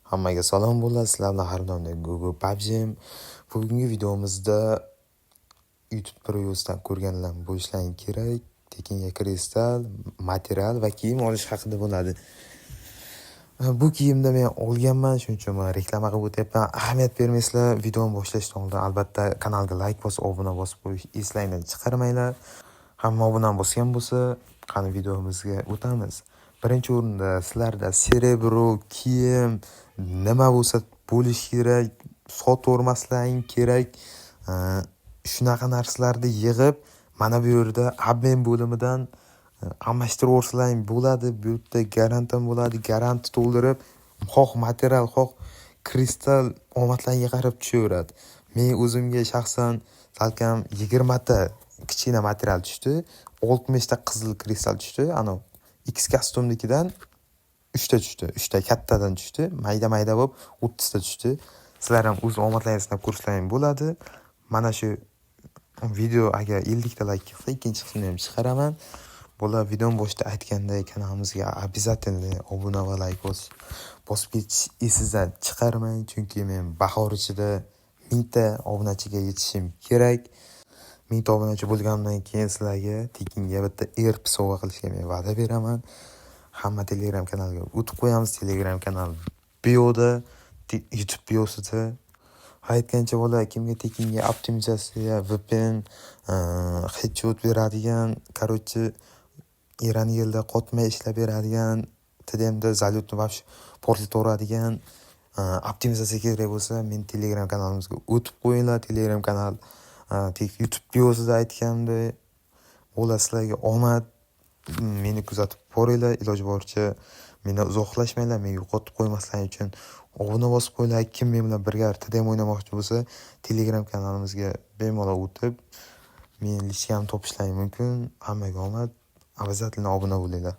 Hammaga salom bo'ladi. Sizlar bilan har doimdagi Google PUBG. Bugungi videomizda YouTube Premium'dan ko'rganlar bo'lishlaring kerak. Tekinga kristal, material va kiyim olish haqida bo'ladi. Bu kiyimni men olganman, shuning uchun man reklama qilib o'tyapman. Ahamiyat bermaysizlar. Videoni boshlashdan oldin albatta kanalga like bosib, obuna bosib qo'yish eslangdan chiqarmanglar. Hamma obuna bosgan bo'lsa, qani videomizga o'tamiz. Birinchi o'rinda sizlarda серебро, kiyim, nima bo'lsa bo'lishi kerak, sotavermaslaring kerak. Shunaqa narsalarni yig'ib, mana bu yerda обмен bo'limidan almashtiraversalang bo'ladi. Bu yerda garant ham bo'ladi. Garantni to'ldirib, xoh material, xoh kristal omadlaringga qarab tushaveradi. Men o'zimga shaxsan salkam 20 ta kichkina material tushdi, 60 ta qizil kristal tushdi. Anavi X kostyumnikidan 3 ta tushdi, 3 ta kattadan tushdi, mayda-mayda bo'lib 30 ta tushdi. Sizlar ham o'z omadlaringizni sinab ko'rsalaring bo'ladi. Mana shu video agar 50 ta layk kelsa, ikkinchi qismini ham chiqaraman. Bular videoni boshida aytgandek, kanalimizga обязательно obuna va layk bosib ketish esingizdan chiqarmang, chunki men bahor ichida 1000 ta obunachiga yetishim kerak. 1000 ta obunachi bo'lganimdan keyin sizlarga tekinga bitta ERP sovg'a qilishga men va'da beraman. Hamma Telegram kanaliga o'tib qo'yamiz. Telegram kanal bioda, YouTube biosida. Aytgancha bola, kimga tekinga optimizatsiya, VPN, headshot beradigan, короче, Erangelda qotmay ishlab beradigan, TDMda залёт ni вообще portlataveradigan optimizatsiya kerak bo'lsa, men Telegram kanalimizga o'tib qo'yinglar. Telegram kanal YouTube biosida aytganimdek, bo'la sizlarga omad. Meni kuzatib boringlar, iloji boricha mendan uzoqlashmanglar, meni yo'qotib qo'ymaslik uchun obuna bosib qo'yinglar. Kim men bilan birga TDM o'ynamoqchi bo'lsa, Telegram kanalimizga bemalol o'tib, meni личка mni topishlaring mumkin. Hammaga omad. Обязательно obuna bo'linglar.